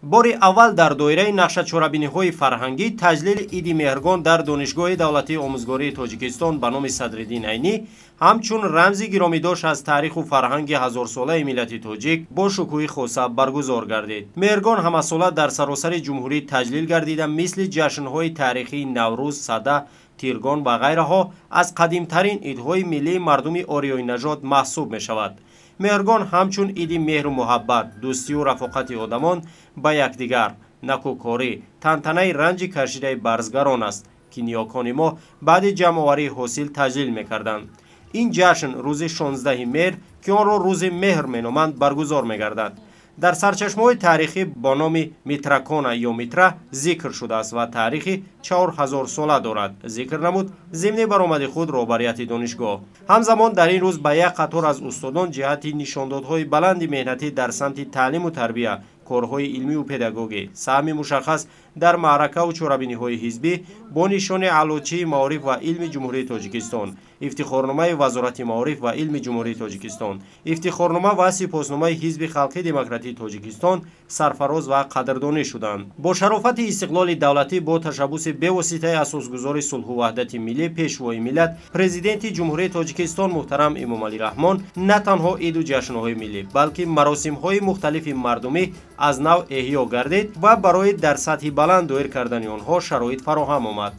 Бори аввал дар доираи нақшачорабиниҳои фарҳангӣ таҷлили Иди Меҳргон дар Донишгоҳи давлатии омӯзгории Тоҷикистон ба номи Садриддин Айнӣ ҳамчун рамзи гиромидошт аз таъриху фарҳанги ҳазорсолаи миллати тоҷик бо шукӯҳи хоса баргузор гардид. Меҳргон ҳамасола дар саросари ҷумҳурӣ таҷлил гардида, мисли ҷашнҳои таърихии Наврӯз, Сада, Тиргон ва ғайраҳо аз қадимтарин идҳои миллии мардуми ориёинажод маҳсуб мешавад. Меҳргон ҳамчун иди меҳру муҳаббат, дӯстию рафоқати одамон ба якдигар, накӯкорӣ, тантанаи ранҷи кашидаи барзгарон аст, ки ниёкони мо баъди ҷамъоварии ҳосил таҷлил мекарданд. Ин ҷашн рӯзи 16 меҳр, ки онро рӯзи меҳр меноманд, баргузор мегардад. Дар сарчашмаҳои таърихӣ бо номи Митракона ё Митра зикр шудааст ва таърихи 4000 сола дорад, зикр намуд зимни баромади худ роҳбарияти донишгоҳ. Ҳамзамон дар ин рӯз ба як қатор аз устодон ҷиҳати нишондодҳои баланди меҳнатӣ дар самти таълиму тарбия, корҳои илмию педагогӣ, саҳми мушаххас дар маъракаву чорабиниҳои ҳизбӣ бо нишони Аълочии маориф ва илми Ҷумҳурии Тоҷикистон, ифтихорномаи Вазорати маориф ва илми Ҷумҳурии Тоҷикистон, ифтихорнома ва сипосномаи Ҳизби халқи демократии Тоҷикистон сарфароз ва қадрдонӣ шуданд. Бо шарофати истиқлоли давлатӣ, бо ташаббуси бевоситаи асосгузори сулҳу ваҳдати миллӣ, Пешвои миллат, Президенти Ҷумҳурии Тоҷикистон муҳтарам Эмомалӣ Раҳмон, на танҳо иду ҷашнҳои миллӣ, балки маросимҳои мухталифи мардумӣ аз нав эҳё гардид ва барои дар сатҳи баланд доир кардани онҳо шароит фароҳам омад.